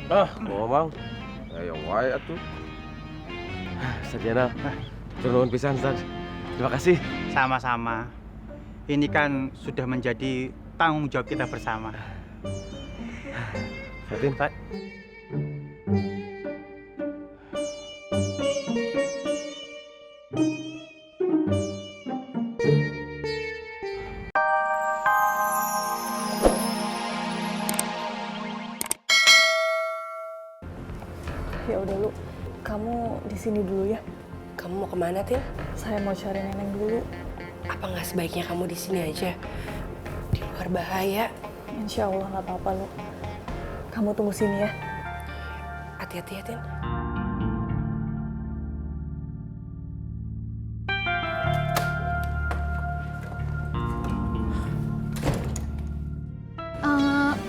Bang. Ayo wae atuh. Sarjana, turun pisan, Ustaz. Terima kasih. Sama-sama. Ini kan sudah menjadi tanggung jawab kita bersama. Fatin, Pak. Ya udah Lu, kamu di sini dulu ya. Kamu mau kemana, Til? Saya mau cari Neneng dulu. Apa nggak sebaiknya kamu di sini aja? Di luar bahaya. Insya Allah nggak apa-apa Lu. Kamu tunggu sini ya. Hati-hati ya, Til.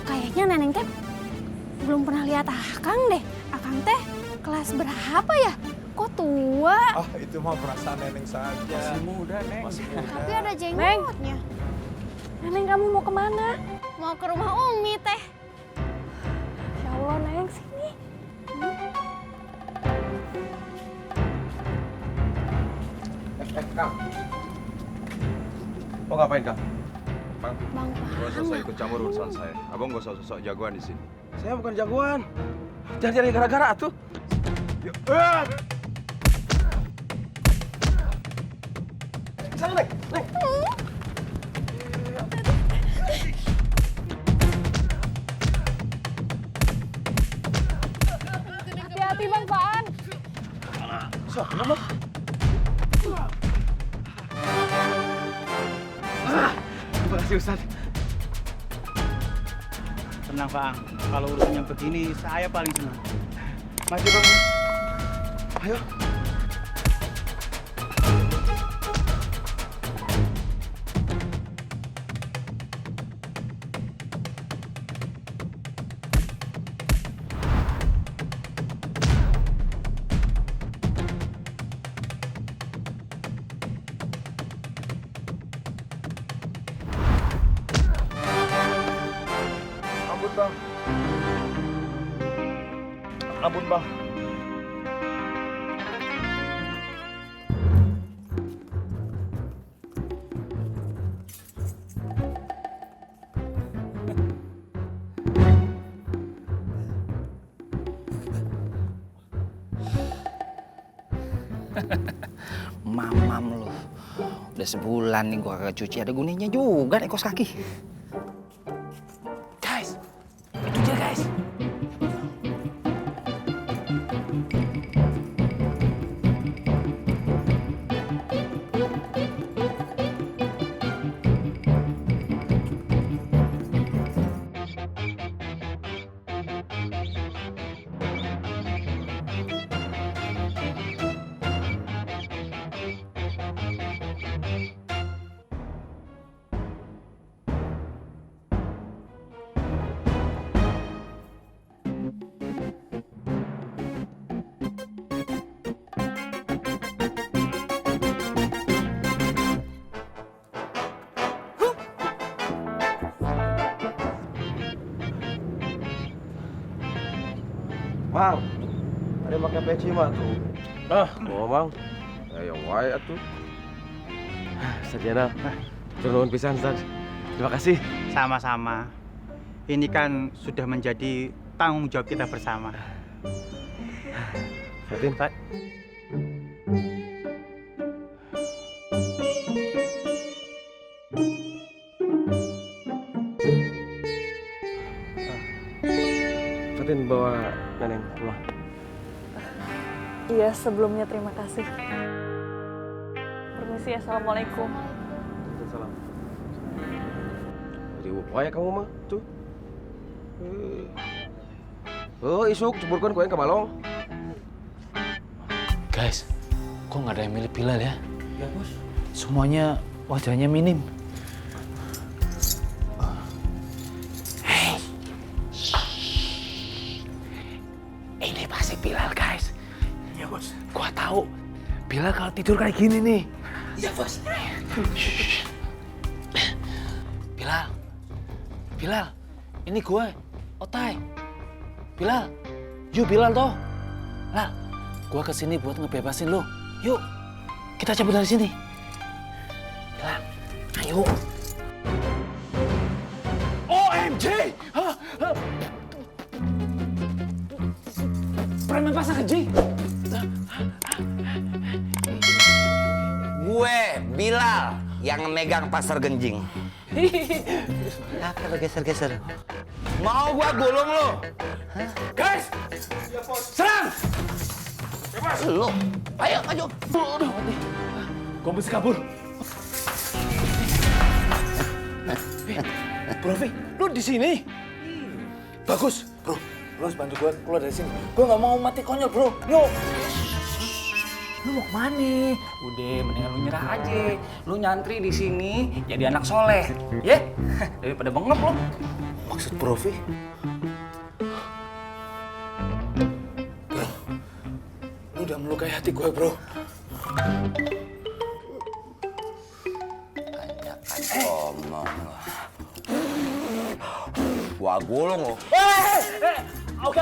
Kayaknya Neneng teh belum pernah lihat Akang deh. Akang teh kelas berapa ya? Kok tua? Ah, itu mah perasaan Neneng saja. Masih muda, Neng. Masih muda. Tapi ada jenggotnya. Neneng kamu mau kemana? Mau ke rumah Umi teh. Ya Allah Neneng sini. Kang. Mau ngapain, Kang? Bang Gak usah Pahang. ikut campur urusan saya. Abang gak usah sosok jagoan di sini. Saya bukan jagoan. Jangan cari gara-gara atuh. Yuk. Sana, Neng. Neng. Hati-hati Bang Paan. So, kenapa? Terima kasih, Ustaz. Tenang, Pak. Kalau urusan yang begini, saya paling senang. Maju, Bang. Ayo. Ampun, Bang. Ampun, Bang. Mamam lu. Udah sebulan nih gua kagak cuci, ada gunanya juga nih kos kaki. Guys, itu dia guys. Bang, ada yang pakai peci mah tuh. Bang. Ayo wae atuh. Sarjana, turun pisan, Ustaz. Terima kasih. Sama-sama. Ini kan sudah menjadi tanggung jawab kita bersama. Fatin, Pak. Fatin bawa Neneng pulang. Iya, sebelumnya terima kasih. Permisi, Assalamualaikum. Salam. Jadi wae kamu mah tuh. Oh, isuk ceburkan kue ke balong. Guys, kok nggak ada yang milih Bilal ya? Ya, Bos. Semuanya wajahnya minim. Ini pasti Bilal guys. Iya bos. Gua tahu Bilal kalau tidur kayak gini nih. Iya bos. Bilal, Bilal, ini gue, Otai. Bilal, Yuk Bilal toh. Lah, gua kesini buat ngebebasin lo. Yuk, kita cabut dari sini. Bilal, ayo. OMG! Preman pasar keji. Gue, Bilal, yang megang pasar genjing. Apa lo geser-geser? Mau gua gulung lo? Guys! Serang! Lo? Ayo, maju. Gua mesti kabur. Bro, Vi, lu di sini? Bagus, bro. Lu harus bantu gue keluar dari sini. Gue nggak mau mati konyol, bro. Yuk. Lu mau kemana? Udah, mendingan lu nyerah aja. Lu nyantri di sini jadi anak soleh, ya? Daripada bengep lu. Maksud Bro, Vi? Bro, lu udah melukai hati gue, bro. Ngomong. Gua gulung lo. Oke.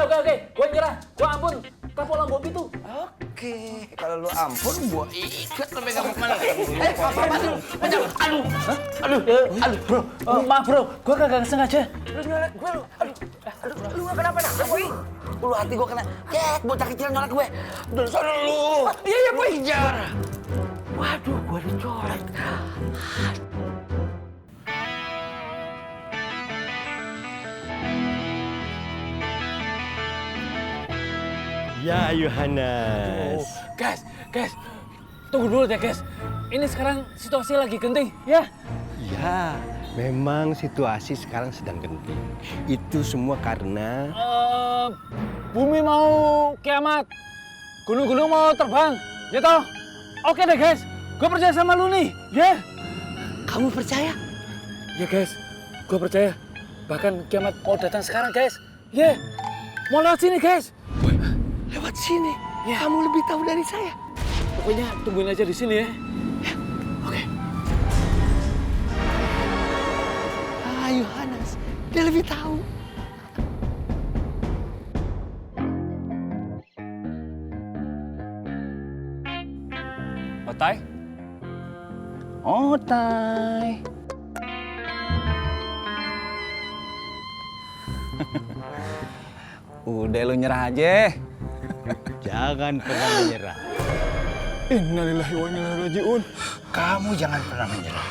Gua nyerah. Gua ampun. Kapok Lambo itu. Oke, kalau lu ampun gua ikat lo pegang mana? Apa lu? Aduh, Bro, maaf bro, gue kagak sengaja. lu nyolek gue lu. Lu gak kenapa-napa, Boy. Lu hati gua kena. Bocah kecil nyolek gue. Udah sono lu. Iya, Boy. Kejar. Waduh, gua dicolek. Ya Yohanes. Guys, tunggu dulu deh guys. Ini sekarang situasi lagi genting, ya? Ya, memang situasi sekarang sedang genting. Itu semua karena Bumi mau kiamat, gunung-gunung mau terbang, ya toh? Oke deh guys, gue percaya sama lu nih, ya? Kamu percaya? Ya guys, gue percaya. Bahkan kiamat mau datang sekarang guys, ya? Mau lewat sini guys. lewat sini. Ya. Kamu lebih tahu dari saya. Pokoknya tungguin aja di sini ya. Oke. Yohanes, dia lebih tahu. Otai? Otai. Udah lu nyerah aja. Jangan pernah menyerah. Innalillahi wa inna ilaihi raji'un. Kamu jangan pernah menyerah.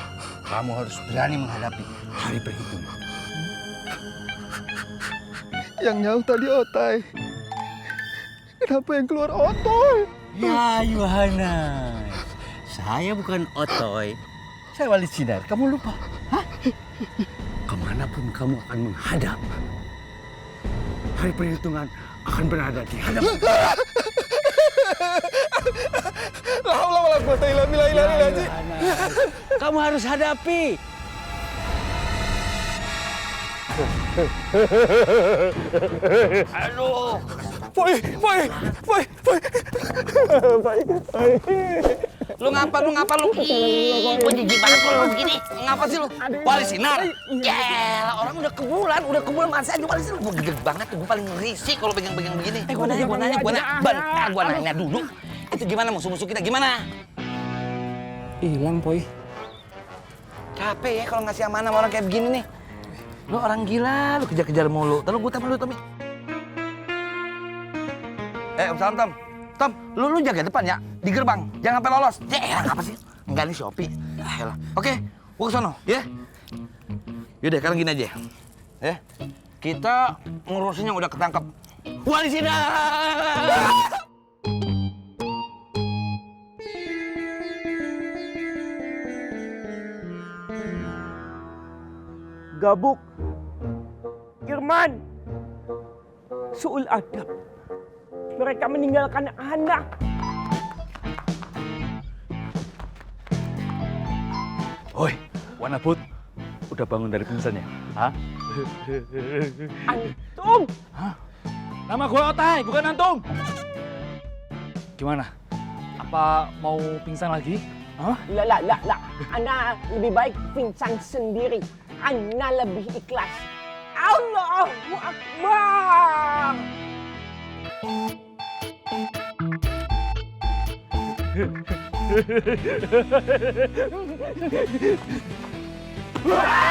Kamu harus berani menghadapi hari perhitungan. Yang jauh tadi Otai. Kenapa yang keluar Otoy? Ya Yohanes, saya bukan Otoy. Saya Wali Sinar. Kamu lupa? Hah? Kemanapun kamu akan menghadap, hari perhitungan akan berada di hadapan. Kamu harus hadapi. Aduh. Boy. Lu ngapa lu? Gua jijik banget kalau begini. Ngapa sih lu? Wali Sinar. Yaelah, orang udah kebulan masa aja Wali Sinar. Gua gede banget tuh, gua paling risih kalau pegang-pegang begini. Gua nanya dulu. Itu gimana musuh-musuh kita gimana? Hilang, Boy. Capek ya kalau ngasih amanah sama orang kayak begini nih. Lu orang gila, lu kejar-kejar mulu. Terus gua temen lu, Tommy. Om Sam, Tom, lu jaga depan ya, di gerbang. Jangan sampai lolos. Apa sih? Enggak nih Shopee. Oke, gua kesono, ya. Yaudah, sekarang gini aja. Ya, kita ngurusin yang udah ketangkep. Wali Sinar! Gabuk, Irman, Suul Adab. Mereka meninggalkan anak. Oi, Wana Put, udah bangun dari pingsan ya? Hah? Antum! Hah? Nama gue Otai, bukan Antum. Gimana? Apa mau pingsan lagi? Hah? La. Ana lebih baik pingsan sendiri. Ana lebih ikhlas. Allahu Akbar! Wah!